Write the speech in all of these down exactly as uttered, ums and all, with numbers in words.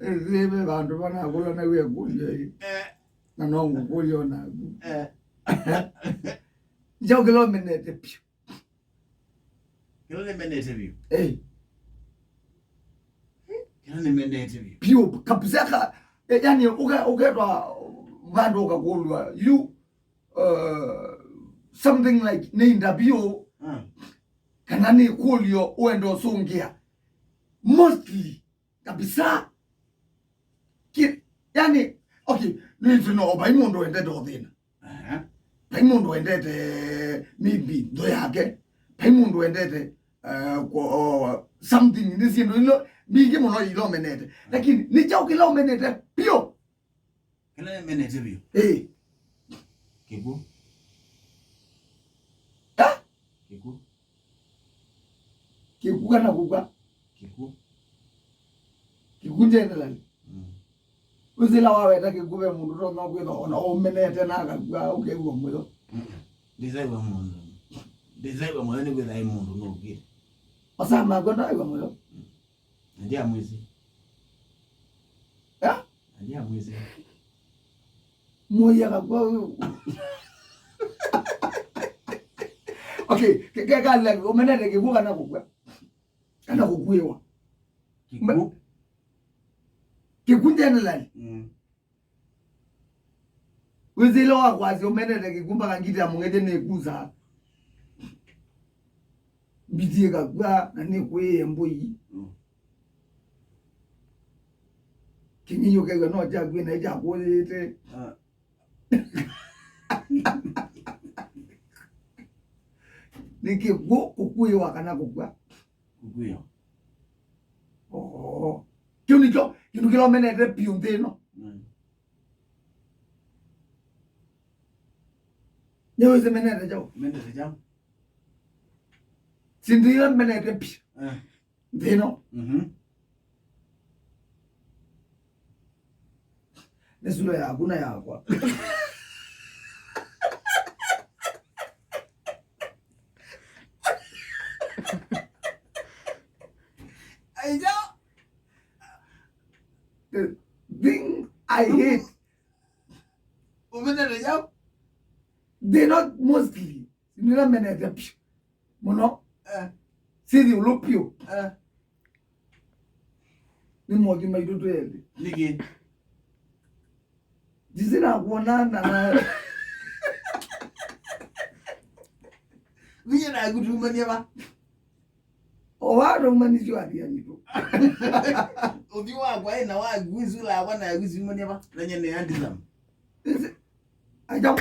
Ĩĩ, ve vandũ vanakũla na wĩkũlyo ĩ. Eh. Na no ngũkũlyo naku. Eh. Njaũ kĩla ũmenete piũ. Kĩla nĩmenete vyũ. Eh. Kĩla nĩmenete vyũ. Piũ kabisa ka, eh, yani, ũke-, ũketwa vandũ ũkakũlwa, you, uh, something like nĩ interview, ah, kana nĩ kũlyo ũenda ũsũngĩa. Mostly, kabisa. Ki-, yani, okay, nĩtwĩno, vai mũndũ wendete ũthĩna. Aha. Vai mũndũ wendete maybe nthũ yake. Vai mũndũ wendete, uh, kũ-, o, something, nĩ syĩndũ ilo mbingĩ mũno ila ũmenete. Lakini, nĩ kyaũ kĩla ũmenete piũ? Kĩla nĩmenete vyũ. Ĩĩ. Kĩkw'ũ. Ah? Kĩkw'ũ. Kĩkw'ũ kana kũkw'a? Kĩkw'ũ. Kĩkw'ũ generally. Mm. Wĩsĩ ĩla waweta kĩkw'ũ ve mũndũ ũtonya kwĩthwa ona ũmenete na akakw'a ũkew'a mũyo. Mm-mm. Ndĩsew'a mũyo. Ndĩsew'a mũyo nĩkwĩthwa ĩ mũndũ nũkĩte. Osaa makw'a ndaw'a mũyo. Mm. Na ndiamwĩsĩ. Eh? Na ndiamwĩsĩ. Mũya kakw'a ũyũ. Okay, ke-, ke-, kalila, ũmenete kĩkw'ũ kana kũkw'a? Kana kũkw'ĩwa? Kĩkw'ũ. Kĩkw'ũ generally. Mm. Wĩsĩ ĩla wakwasya ũmenete kĩkw'ũ mpaka ngita ya mũng'ethya nĩkusaa. Mbiti ĩkakw'a na nĩkwĩĩe mbũi. Mm. Kĩng'ei ũkew'a no kyakw'ĩe na ĩkyakũyĩte. Ah. Nĩ kĩkw'ũ kũkw'ĩwa kana kũkw'a? Kũkw'ĩwa. Oo. Kĩu nĩkyo kĩndũ kĩla ũmenete piũ nthĩ ĩno. Mm. Nĩwĩsĩ menete kyaũ? Menete kyaũ? Syĩndũ ila menete piũ. Eh. Nthĩ ĩno. Mhm. Nĩ sura yaku na yakwa. Aiyo. The thing I hate. Ũmenete kyaũ? They not mostly. Nĩla menete piũ mũno. Eh. Sithi ũlũ piũ. Eh. Nĩ mothi maitũ twelĩ. Nĩkĩ? Ndisi nakuona na, na Vinya naku tumanie va? O wano umanisyo athi anyitu. Ũthiũ wakwa ĩ na waku, ĩsula yakwa naku siumanie va? Na nyene ya handsome. Aja.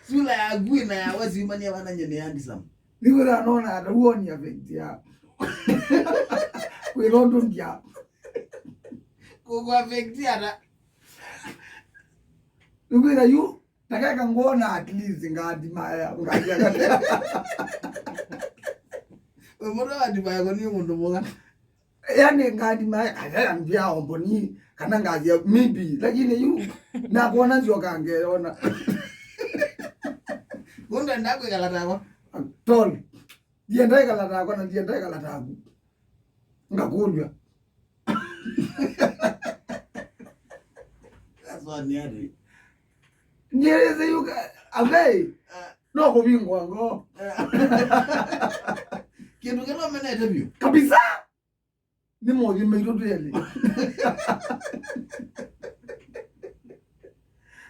Sula yaku ĩ na yakwa siumanie va na nyene ya handsome? Nĩwĩra nona ata uoni affect ya. Kwĩlondũ ndia. Kũkũ affect ata? Nĩwĩra yu, takeka ngona at least ngathima ya, ngathima. Ũmũndũ wathima yako nĩ mũndũ mũga. Yani ngathima, aya mbia omboni, kana ngathia, maybe, lakini yu, nakuona nzioka ngeyona. Kũndũ enda kwĩkala takwa. Tol. Ndienda ĩkala takwa na ndienda ĩkala taku. Ngakũlw'a. That's what nĩ atĩ. Ndieleze yuka, okay. Ah. No kũvingwa ngoo. Ah. Kĩndũ kĩla ũmenete vyũ. Kabisa. Nĩ mothi maitũ twelĩ.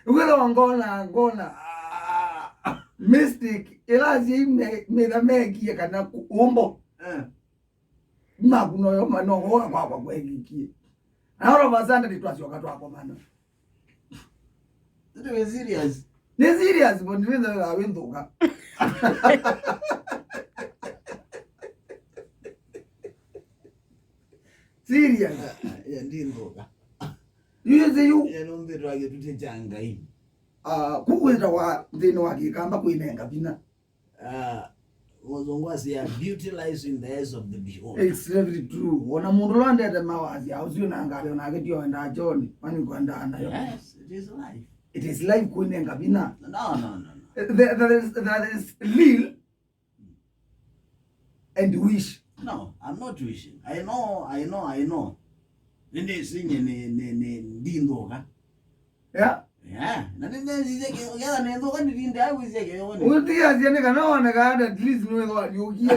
Wĩthĩwa ngona, ngona, ah, mistake, ĩla asyai me-, metha meekie kana ku-, ũmbo. Eh. Maku noyo ma-, no ũa kwakwa kweekie. Na all of a sudden nĩtwasyoka twakomana. Nĩ serious? Nĩ serious, but ndĩrenda wĩthũka. Serious. Ah, ah, ya ndĩthũka. You see you. Ya nũmbĩtwa kĩtutĩ kya Ngai. Ah, kukwĩtawa nthĩnĩ wa Kĩkamba kwĩnenga vinya. Ah, mũzungu asya, "Beauty lies in the eyes of the beholder." It's very true. Ona mũndũ ũla wendete mawasya, ũsu na ngalĩ, onake tio endaa John, kwani kwendaa nayo. Yes, it is life. It is life kwĩnenga vinya. No, no, no, no. Eh, there, there is, there is real and wish. No, I'm not wishing. I know, I know, I know. Nĩndĩsinye nĩ, nĩ, nĩ, ndinthũka. Yeah. Yeah. Na nĩndĩsisye kĩo, kĩo nĩnthũka ndĩtinda wĩsya kĩo nĩ. Ũtiasya nĩ kana woneka at least nĩwĩthwa ndiũkie.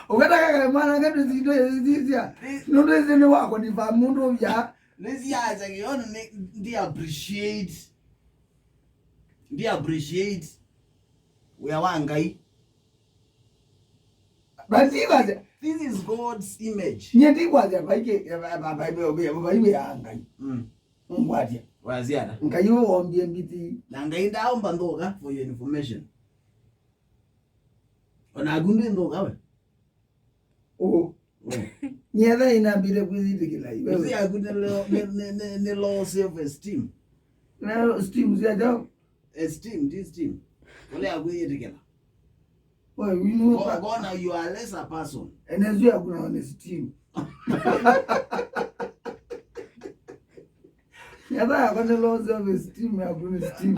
Ũkataka kaĩ mwana ngatũ sitũ sisya. Nũndũ ĩsĩ nĩ wako ni fa mũndũ vya. Nĩsiasya kĩo nĩ ndi appreciate. Ndi appreciate wĩa wa Ngai. But ndikwasya. This is God's image. Nye ndikwasya vaike, vaike ya Ngai. Mm. Ngwatya. Waziana. Ngai ũwombie mbiti. Na Ngai ndaomba nthũka for your information. Ona agundu nthũka we. Ũũ. Nyetha inambire kwĩyĩtĩkĩla iwe. Ĩsu yaku nĩ lo-, nĩ, nĩ, nĩ, nĩ low self esteem. Na esteem sya kyaũ? Esteem, ti esteem. Ũla yaku ĩyĩtĩkĩla. Wewe, you know, Go-, gona you are a lesser person. Ene sya kuna on esteem. Nyatha yakwa nĩ low self esteem, yaku nĩ esteem.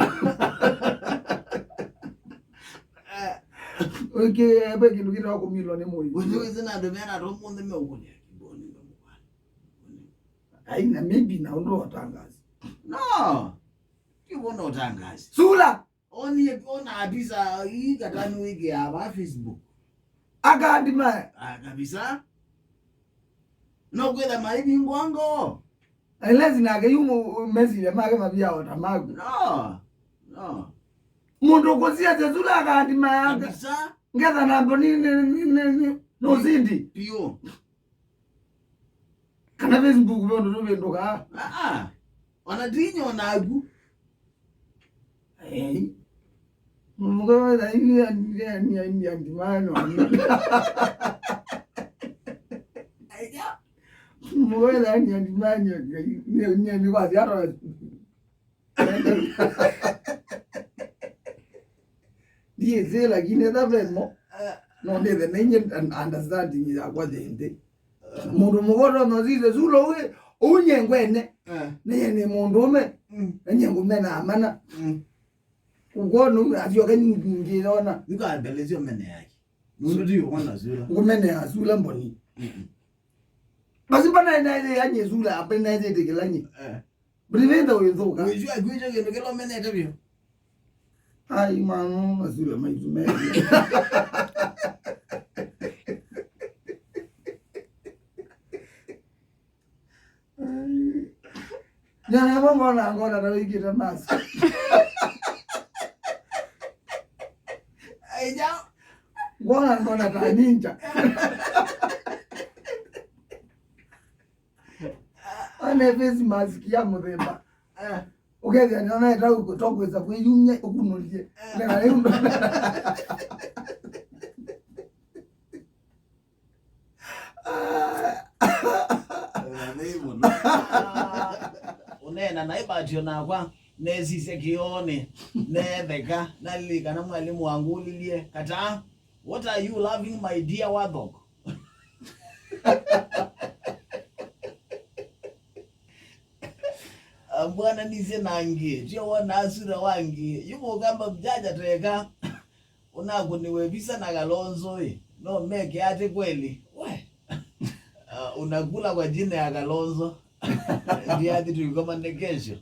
Okay, ebe kĩndũ kĩtawa kũmilwa nĩ mũĩ. Ũnywĩsĩ na andũ mena andũ mũnthĩ meũkũlya kĩboni. Aina, maybe na ũndũ ũtangazi. No. Ti wona ũtangazi. Sula. Oni, ona kabisa, hii katani wiki hapa Facebook. Akandi maya. Ah, kabisa. No kwĩtha maivi ngwango. Unless nake yu mu-, mesiria make mavia ota maku. No. No. Mũndũ kũsia Jesũ la kandi maya. Kabisa. Ngetha na mboni ni, ni, ni, ni, no zindi. Pio. Kana Facebook ve ũndũ tũvĩndũkaa. Ah, ah. Ona tinya onaku. Ei. Mũka wetha ini, ani, ani, ani, ani, mano. Aija. Mũka wetha ani, ani, mano. Ni, ni, ni kwa ziara. Ndiĩsĩ, lakini etha vemo, eh, no ndĩthe na inye un-, understanding yakwa yĩ nthĩ. Eh. Mũndũ mũka ũtonya ũsisye sula ũu, ũu nye ngwene. Eh. Nĩye nĩ mũndũũme, mm, na nye ngũmenaa mana. Mm. Ũkwona ũu asyoka ngĩyona. Ndikambelesyo mene yake. Nũndũ ti ũkwona sula. Ngũmenea sula mboni. Mm-mm. Basi mbona naĩthĩa nye sula, ambe naĩthĩtĩkĩla nye. Eh. Ndivenda ũyĩthũka. Wĩsua kwĩtyo kĩndũ kĩla ũmenete vyũ. Ai, mwana, masula maitũ me. Nyanya mama na ngona na wĩkĩte mask. Aija. Ngona ngona ta ninja. Ane face mask ya mũthemba. Eh. Ũkethĩa nĩonae ta ũkũ-, ta ũkwĩsa kwĩyumya ũkunũlye. Eh. Nĩka rĩu. Ũneena naĩ batio nakwa, nesisye kĩoonĩ, neetheka, nalilika na mwalimũ wangũlilye, "Kataa, what are you loving, my dear Wathok?" Ambwananisye na angĩ, tio wonaa sura wa angĩ. Yu mũkamba mjanja teka. Ũnakũniwe visa na Kalonzo ĩ. No meke ate kweli. We. Ah, unakula kwa jina ya Kalonzo. Ndiathi tuikomane kesho.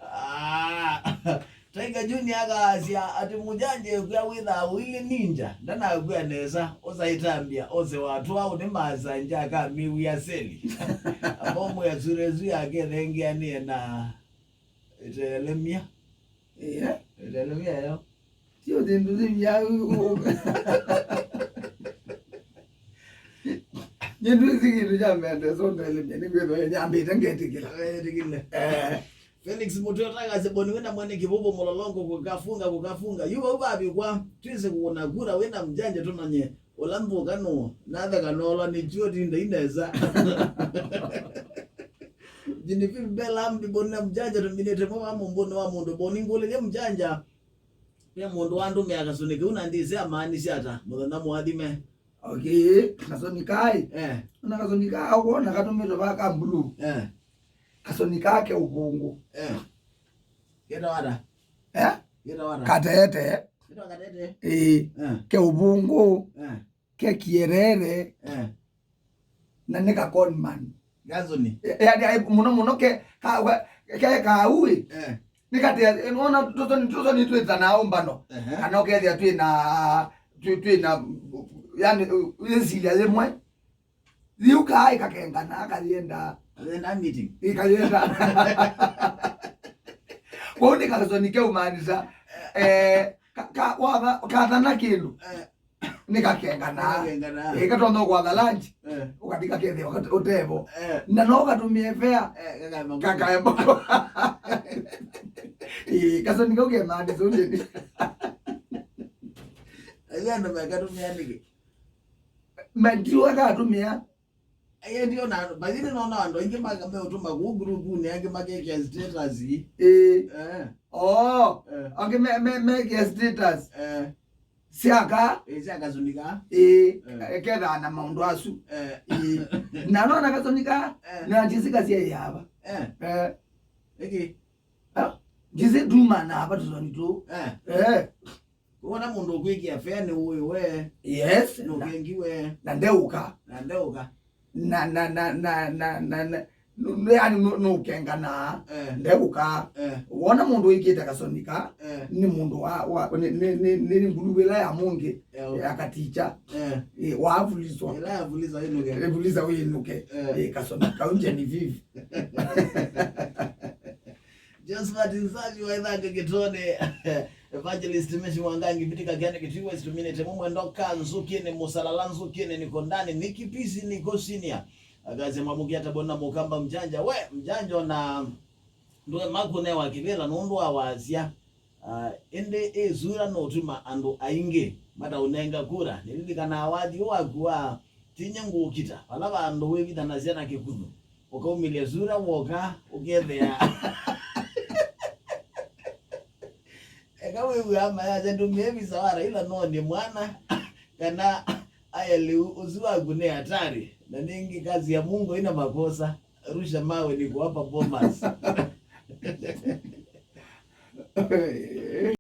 Ah, Tiger Junior akasya atĩ mũjanja ekwĩa wĩthaa ũilye ninja, ndanakwĩa nesa, ũsaitambya, ose watũa ũnĩ maasanja akamiw'ĩa seli. Amomwĩa sura ĩsu yake ĩthengeanĩe na ĩtelemya. Yeah. Ĩtelemya yo. Sio thĩndũ thĩvya. Nyĩndũ ĩsi kĩndũ kya mbete so ndelemya nĩkwĩthwa nyambĩte ngetĩkĩla. Wetĩkĩle. Eh. Felix Mũteo takasya boni wĩna mwene kĩvũvũ mũlolongo kũkafunga kũkafunga. Yu vau vavikwa twĩsĩ kũkũna kura wĩna mjanja tũmanye ũla nthũka nũũ. Natheka noolwa nĩ chuo tinda inesa. Genevieve Bella Amdi boni na mjanja tũminĩte mwe wa mũmbũnĩ wa mũndũ boni ngũlĩlye mjanja. Ve mũndũ wandũmĩa kasũnĩ kĩu na ndĩsĩ amaanisye ata. Mũthenya mũathime. Okay, kasũnĩ kaĩ. Eh. Ona kasũnĩ kaa wona katũmĩtwe va ka blue. Eh. Kasũnĩ kaa ke ũvũngũ. Eh. Ĩtawa ata? Eh? Ĩtawa ata? Katete. Ĩtawa Katete? Ĩĩ. Eh. Ke ũvũngũ. Eh. Ke kĩerere. Eh. Na nĩ ka conman. Gazoni. Eh, eh, eh, mũno mũno ke ka, ka, ke kaui. Eh. Nĩ katĩ, eh, nona tũtoni, tũtoni twĩtanaa ũmbano. Ehe. Kana ũkethĩa twĩ na, twĩ, twĩ na, yani, wĩsilya yĩmwe. Yu kaa ĩkakengana, akayenda. Akayenda meeting. Ĩkayenda. Kwoou nĩ kasoni keũmaanisha, eh, ka, ka, watha, kathana kĩndũ. Eh. Nĩ kakengana. Nĩ kakengana. Eh, katonya kwatha lunch. Eh. Ũkathi kakethĩa ũtevo. Eh. Na no katũmĩe fare. Eh, kakaema. Kakaema. Eh, kasoni kau kemaanisha ũndũ. Ayo andũ mekatũmĩa nĩkĩ? Mandiwa katũmĩa. Aye ndio na, bathini naona andũ aingĩ maka meũtũma kũu grupunĩ, angĩ makekĩa status. Ĩĩ. Eh. Oh. Eh. Angĩ me, me, mekĩa status. Eh. Syaka. Ĩĩ, sya kasoni ka. Ĩĩ. Eh. Kethaa na maũndũ asu. Eh. Ĩĩ. Na nona kasoni ka. Eh. Na njisi kasia yava. Eh. Eh. Ĩkĩ. Ah, njisi nduma na ava tusoni tu. Eh. Eh. Wona mũndũ ũkwĩkĩa fare nĩ ũĩ we. Yes. Nũkengiwe. Na ndeũka. Na ndeũka. Na, na, na, na, na, na, na, nu-, nu-, yani nu-, nũkengana. Eh. Ndeũka. Eh. Wona mũndũ wĩkĩte kasoni ka, eh, nĩ mũndũ wa, wa, nĩ, nĩ, nĩ, nĩ nguluvu ĩla ya mũngĩ, eh, ya katicha. Eh. Eh, wavuliswa. Ĩla yavuliswa ĩnũke. Ĩvulisa wĩnũke. Eh. Eh, kasoni kau njeni vivi. Josephat Nsavi wa Ithanga Kitone, Evangelist Meshi Mwangangi, Vitika Kiani Kitiwa, Istuminite Mumwendo Kanzu, Kiene Musalala Nzu, Kiene Niko Ndani, Niki Pisi, Niko Senior. Akazi mamukia tabona mukamba mjanja, we, mjanja na ndwe maku ne wa kivela, nundu wa wasia. Ah, ĩndĩ ĩ sura nũtuma andũ aingĩ mataũnenga kura. Nĩlilikanaa wathi waku wa tinya ngũkita, vala vandũ wĩvithanasya na kĩkuthũ, ũkaumĩlya sura woka, ũkethĩa. Eka wĩw'aa mayasya ndũmĩe visa wa Raila nonye mwana, kana aya lĩu ũsu waku nĩ hatari, na nĩngĩ kazi ya Mungu ina makosa, rusha mawe ni kuwapa Bomas.